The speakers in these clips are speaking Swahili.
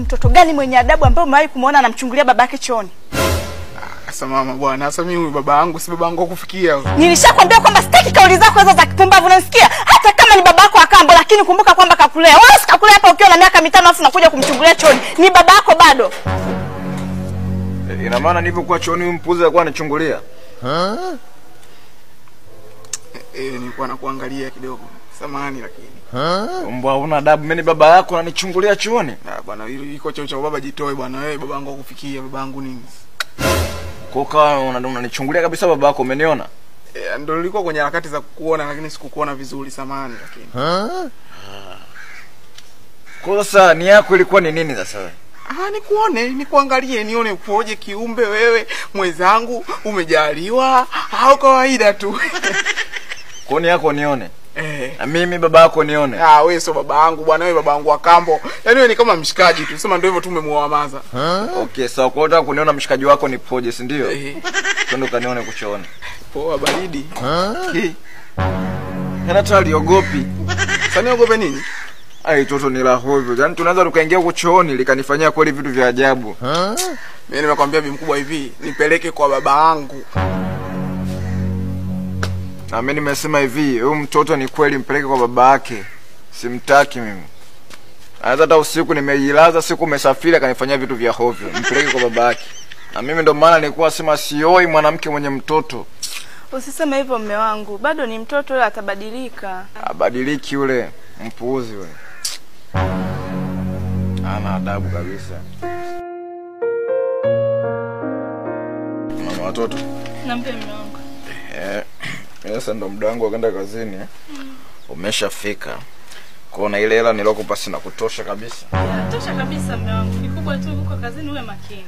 mtoto gani mwenye adabu ambaye umewahi kumuona anamchungulia babake chooni? Sasa mama bwana, sasa mimi huyu baba yangu si baba yangu kufikia. Nilishakwambia kwamba sitaki kauli zako hizo za kipumbavu, unanisikia? Hata kama ni babako akambo, lakini kumbuka kwamba kakulea. Wewe usikakulea hapa ukiwa na miaka 5 afu unakuja kumchungulia chooni. Ni babako bado. Ina maana nilipokuwa chooni huyu mpuzi alikuwa anachungulia? Nilikuwa nakuangalia kidogo. Samahani lakini. Mbwa huna adabu, mimi ni baba yako unanichungulia chooni? Ah bwana, iko choo cha baba jitoe bwana. Wewe baba yangu akufikia, baba yangu nini? Kwa unanichungulia kabisa baba yako, umeniona? Ndio nilikuwa kwenye harakati za kukuona lakini sikukuona vizuri, samahani lakini. Kwa sasa ni yako ilikuwa ni nini sasa wewe? Nikuone, nikuangalie, nione upoje kiumbe wewe, mwenzangu, umejaliwa au kawaida tu. Kwa ni yako nione? Na mimi baba yako nione? Wewe sio baba yangu bwana, wewe baba yangu wa kambo. Yaani wewe ni kama mshikaji tu. Sema ndio hivyo tu umemuamaza. Okay, sawa. Kwa hiyo unataka kuniona mshikaji wako ni poje, si ndio? Twende kanione kuchooni. Poa baridi. Yana taliogopi. Sasa niogope nini? Ai toto ni la hovyo. Yaani tunaanza tukaingia huko chooni likanifanyia kweli vitu vya ajabu. Mimi nimekwambia bi mkubwa hivi, nipeleke kwa baba yangu. Na mimi nimesema hivi, huyu mtoto ni kweli mpeleke kwa baba yake. Simtaki mimi. Hata usiku nimejilaza, siku umesafiri akanifanyia vitu vya hovyo. Mpeleke kwa baba yake. Na mimi ndo maana nilikuwa sema sioi mwanamke mwenye mtoto. Usiseme hivyo mume wangu, bado ni mtoto yule, atabadilika. Abadiliki yule, mpuuzi yule. Ana adabu kabisa. Mama watoto. Naambia mume wangu. Sasa ndo muda wangu wa kwenda kazini. Umeshafika. Kwa na ile hela nilokupa sina kutosha kabisa. Tosha kabisa mume wangu. Kikubwa tu huko kazini uwe makini.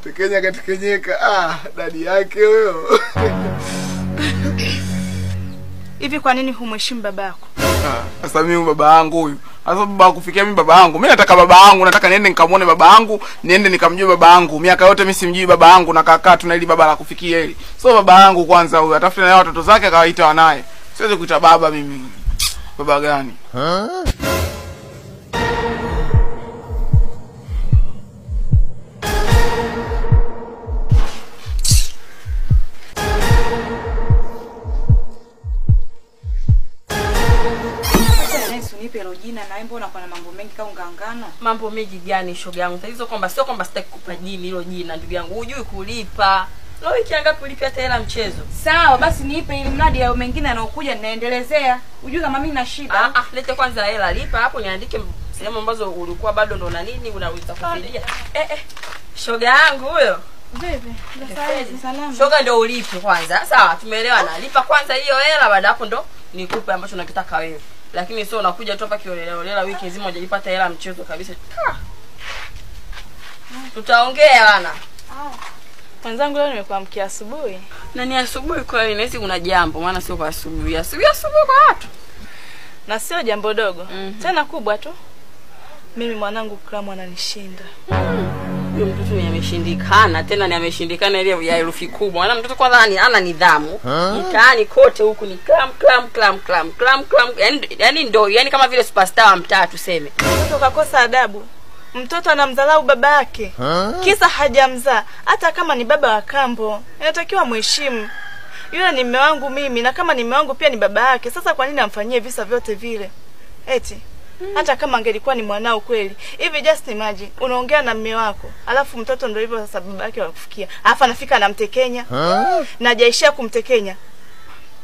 Tekenya katekenyeka. Dadi yake huyo. Hivi kwa nini humheshimu babako? Sasa mimi baba yangu huyu. Sasa baba kufikia mimi baba yangu. Mimi nataka baba yangu, nataka niende nikamwone baba yangu, niende nikamjue baba yangu. Miaka yote mimi simjui baba yangu na kakaa tuna ili baba la kufikia hili. So baba yangu kwanza huyu, atafute naye watoto zake akawaita wanaye. Siwezi kuita baba mimi. Baba gani? Jina na mbona kuna mambo mengi kama ngangano? Mambo mengi gani shoga yangu? Tatizo kwamba sio kwamba sitaki kukupa jini hilo jina ndugu yangu. Hujui kulipa. Leo wiki ngapi ulipa hata hela mchezo? Sawa basi niipe ili mradi yao mengine yanayokuja ninaendelezea. Hujui kama mimi na shida. Lete kwanza hela lipa hapo niandike sehemu ambazo ulikuwa bado ndo na nini unaweza kufidia. Shoga yangu huyo. Vipi? Salama. Shoga ndio ulipe kwanza. Sawa, tumeelewana. Lipa kwanza hiyo hela baada hapo ndo nikupe ambacho unakitaka wewe. Lakini sio unakuja tu hapa kiolela wiki nzima hujajipata hela mchezo kabisa. Tutaongea bana. Mwenzangu leo nimekuamkia asubuhi. Na ni asubuhi kwa hiyo inaweza kuna jambo maana sio kwa asubuhi. Asubuhi asubuhi kwa watu. Na sio jambo dogo. Tena kubwa tu. Mimi mwanangu Kramu ananishinda. Huyo mtoto ni ameshindikana, tena ni ameshindikana ile ya herufi kubwa. Maana mtoto kwanza ana nidhamu. Mtaani kote huku ni klam klam klam klam klam klam. Yaani ndio, yaani kama vile superstar wa mtaa tuseme. Mtoto kakosa adabu. Mtoto anamdharau baba yake. Kisa hajamzaa, hata kama ni baba wa kambo. Inatakiwa muheshimu. Yule ni mume wangu mimi na kama ni mume wangu pia ni baba yake. Sasa kwa nini amfanyie visa vyote vile? Eti hata kama angelikuwa ni mwanao kweli. Hivi just imagine unaongea na mume wako, alafu mtoto ndio hivyo sasa baba yake anakufikia. Alafu anafika anamtekenya. Na hajaishia kumtekenya.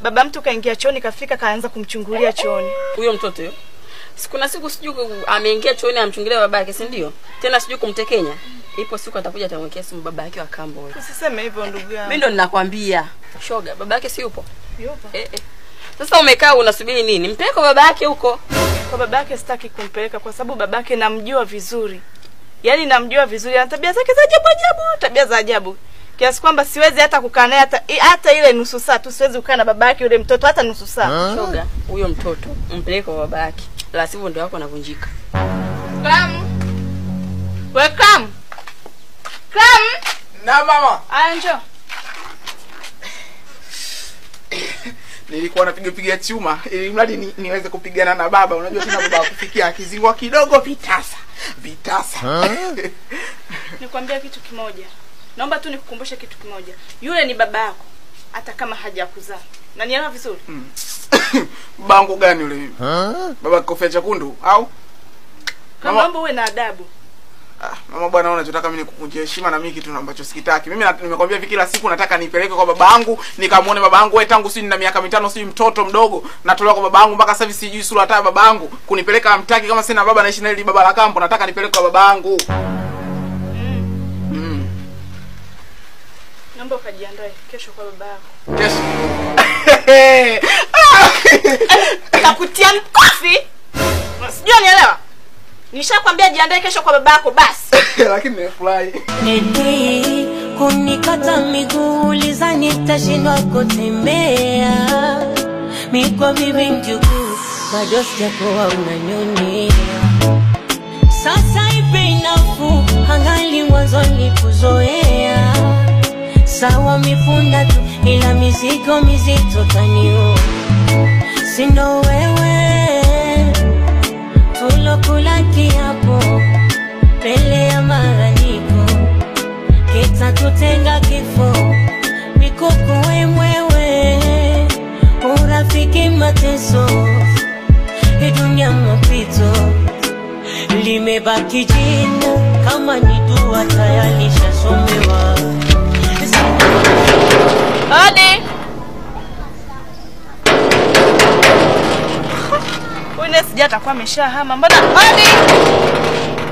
Baba mtu kaingia chooni kafika kaanza kumchungulia chooni. Huyo mtoto huyo. Kuna siku sijui ameingia chooni amchungulia baba yake, si ndio? Tena sijui kumtekenya. Ipo siku atakuja atamwekea simu baba yake wa kambo huyo. Usiseme hivyo ndugu yangu. Mimi ndo ninakwambia. Shoga, baba yake si yupo? Yupo. Sasa umekaa unasubiri nini? Mpeleke baba yake huko. Kwa babake sitaki kumpeleka kwa sababu babake namjua vizuri. Yaani namjua vizuri, ana tabia zake za ajabu ajabu, tabia za ajabu. Kiasi kwamba siwezi hata kukaa naye hata ile nusu saa tu siwezi kukaa na babake yule mtoto hata nusu saa. Shoga, huyo mtoto mpeleke kwa babake. La sivyo ndio wako anavunjika. Kram. We Kram. Kram. Na mama. Aya njoo. Nilikuwa napiga piga chuma ili mradi niweze kupigana na baba. Unajua tena baba kufikia akizingwa kidogo vitasa. Vitasa. Nikwambia kitu kimoja. Naomba tu nikukumbushe kitu kimoja. Yule ni baba yako hata kama hajakuzaa. Na nielewa vizuri? Babangu gani yule mimi? Baba kofia chekundu au? Kama mambo uwe na adabu. Mama bwana, unachotaka mimi nikukunjie heshima na mimi kitu ambacho sikitaki. Mimi nimekwambia hivi kila siku nataka nipeleke kwa babangu, nikamuone babangu. Wewe tangu si nina miaka 5 si mtoto mdogo, natolewa kwa babangu mpaka sasa hivi sijui sura hata babangu. Kunipeleka hamtaki kama sina baba, naishi na ile baba la kambo, nataka nipeleke kwa babangu. Naomba ukajiandae kesho kwa baba yako. Kesho. Nitakutia mkofi. Sijui unielewa? Nishakwambia jiandae kesho kwa baba yako basi. Lakini nimefurahi. Eti kunikata miguu ulizani nitashindwa kutembea. Miko bibi mjukuu bado sijakuwa unanyonia. Sasa ipe nafuu angali mwanzo nilikuzoea. Sawa mifunda tu ila mizigo mizito taniua. Sindo wewe tulokula kiapo mbele ya maraniko, kitatutenga kifo mikuku mwewe urafiki mateso dunia mapito limebaki jina kama ni dua tayari shasomewa. Odi. Wewe sija atakuwa ameshahama. Mbona odi?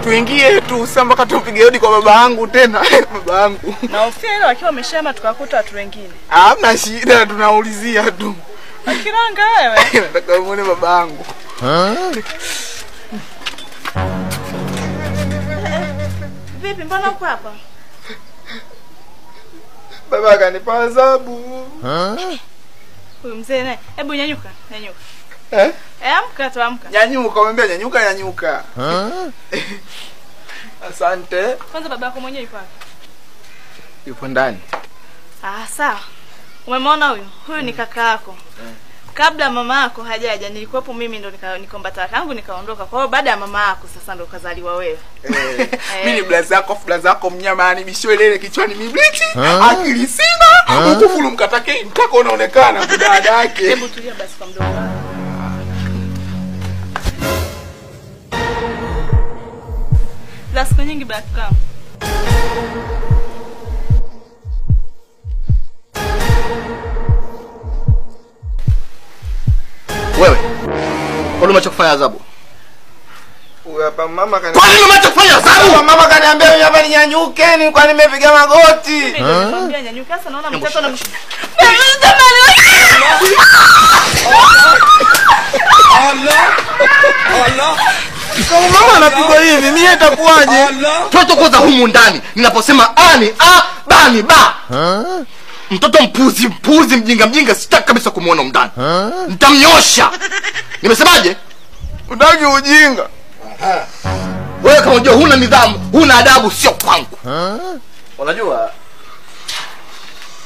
Tuingie tu sasa mpaka tupige hodi kwa baba yangu tena. Baba yangu. Na hofia ile wakiwa wameshahama tukakuta watu wengine. Hamna shida, tunaulizia tu. Akiranga wewe. Nataka muone baba yangu. Vipi mbona uko hapa? Baba akanipa adhabu. Huyu mzee naye, hebu nyanyuka, nyanyuka. Eh? Amka tu, amka. Nyanyuka, umwambia nyanyuka, nyanyuka. Asante. Kwanza baba yako mwenyewe yupo wapi? Yupo ndani. Ah, sawa. Umemwona huyu? Huyu ni kaka yako. Kabla mama yako hajaja nilikuwepo mimi, ndo nikomba talaka yangu nikaondoka. Kwa hiyo baada ya mama yako sasa ndo kazaliwa wewe. Mimi ni blaza yako, blaza yako mnyama, yani bishwe kichwani miblichi, akili sina, ukufuru mkatake mkako unaonekana dada yake. Hebu tulia basi kwa mdogo wako. Za siku nyingi back come. Wewe, kwa nini umeacha kufanya adhabu? Huyu hapa mama kani. Kwa nini umeacha kufanya adhabu? Mama kaniambia mimi hapa ninyanyuke, ni kwa nimepiga magoti. Nimekwambia nyanyuke, sasa naona mtoto anamshika. Allah! Allah! Kama mama anapigwa hivi, mimi itakuwaje? Toto kwanza humu ndani, ninaposema a ni a, ba ni ba. Mtoto mpuzi, mpuzi, mjinga, mjinga, sitaki kabisa kumuona ndani. Nitamnyosha. Nimesemaje? Utaki ujinga. Wewe kama unajua huna nidhamu, huna adabu, sio kwangu. Unajua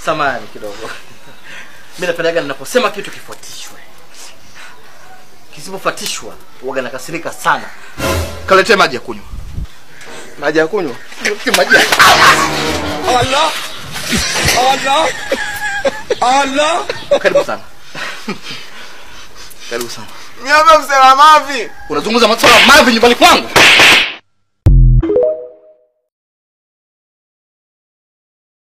samahani kidogo. Mimi napendaga ninaposema kitu kifuatishwe. Kisipofuatishwa huwa nakasirika sana. Kalete maji ya kunywa. Maji ya kunywa? Maji ya. Allah! Allah! Allah! Karibu sana. Karibu sana. Mimi hapa msela mavi. Unazungumza masuala mavi nyumbani kwangu?